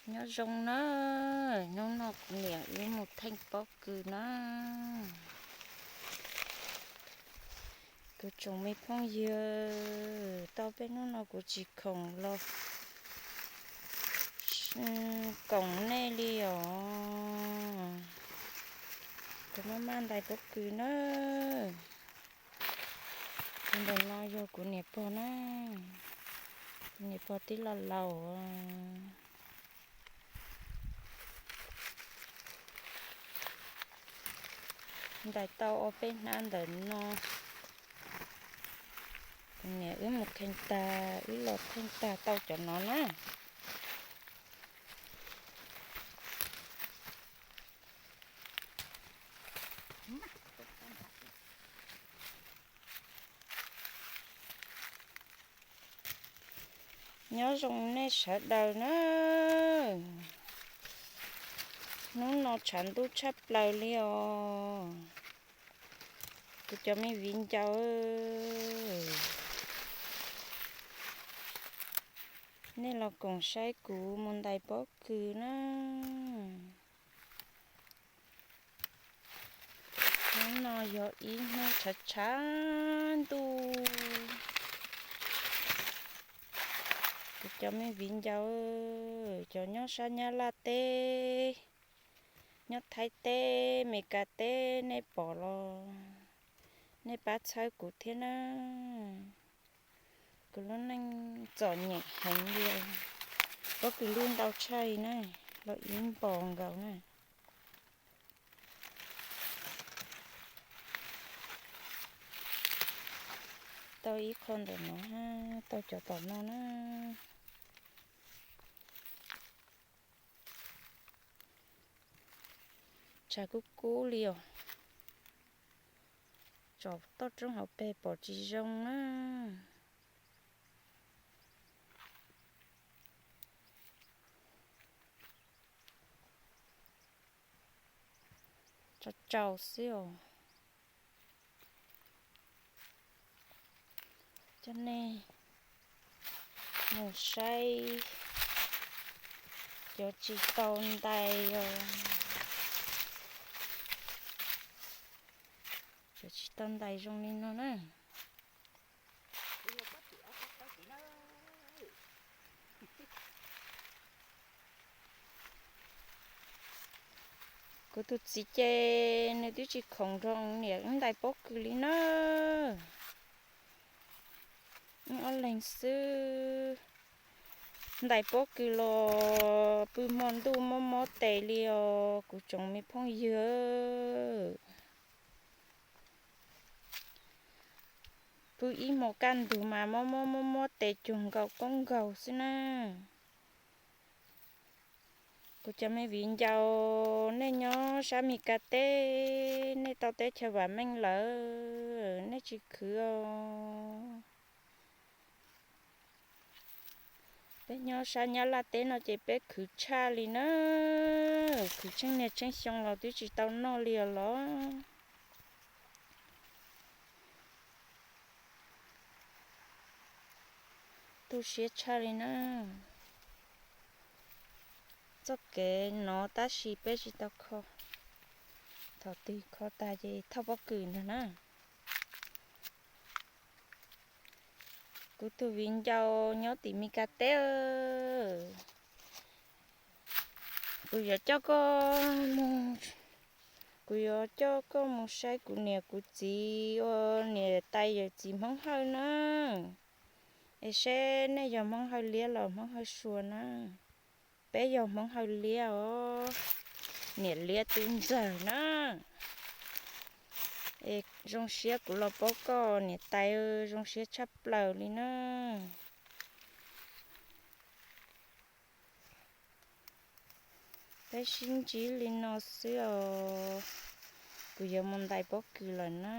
Nyob zoo na, hnub no kuv niam wb mus theej pob kws na. Kuv tsoom me phooj ywg, tau peb hnub no kuv tsis khoom los koom nej li os. Kuv maj maj ntais pob kws na. Tus ntawm no yog kuv niam pog na, kuv niam pog tib laus laus. Ntais tau ob peb hnab ntawm no, kuv niam wb mus kheej tag, wb los kheej tag tau cov no na. Nyob zoo nej sawv daws na. Hnub no tshav ntuj tshaj plaws li os. Kuv cov me viv ncaus, nej los koom saib kuv mus ntais pob kws na. Hnub no yog ib hnub tshav tshav ntuj. Kuv cov me viv ncaus, cov nyob sab Nyab Laj teb, nyob Thaib teb, Mes Kas teb, nej pom los nej pab txhawb kuv thiab na. Kuv lub neej txom nyem heev li. Pob kws lub ntau tshaj na, los ib npos nkaus na. Tau ib qho ntawm no, tau cov tom no na. Tshav kub kub li os. Tsom toj roob hauv pes pom tsis zoo na. Tsaus tsaus xwb os. Coj nej mus saib cov tsis tau ntais os. Cov tsis tau ntais zoo li no na. Kuv tus txiv ces nws twb tsis khoom nrog niam wb ntais pob kws li na. Wb ob leeg xwb, ntais pob kws los pw hmo ntuj mob mob tes li os kuv tsoom me phooj ywg. Pw ib hmos kaj ntug mas mob mob mob mob tes cuag nkaus koob nkaus xwb na. Kuv cov me viv ncaus, nej nyob sab Mes Kas teb, nej tau teb chaws vam meej lawm, nej tsis khwv os. Peb nyob sab Nyab Laj teb no ces peb khwv tshaj li na, khwv tsheej niaj tsheej xyoo los twb tsis tau noj li os los. Tu siab tshaj li na. Txoj kev no tab sis peb tsis tau kho, thaum twg kho tag ces thauj pob kws ntag na. Kuv tus viv ncaus nyob tim Mes Kas teb, kuv yuav coj koj mus, kuv yuav coj koj mus saib kuv niam kuv txiv ua niam tais yawm txiv Hmoob Hawj na. Es seb nej yog Hmoob Hawj liab los Hmoob Hawj suav na. Peb yog Hmoob Hawj liab os, niam liab tub ntxawg na. Es zoo siab kuv los paub koj niam tais, zoo siab tshaj plaws li na. Peb sib ntsib li no xwb os, kuv yuav mus ntais pob kws lawm na.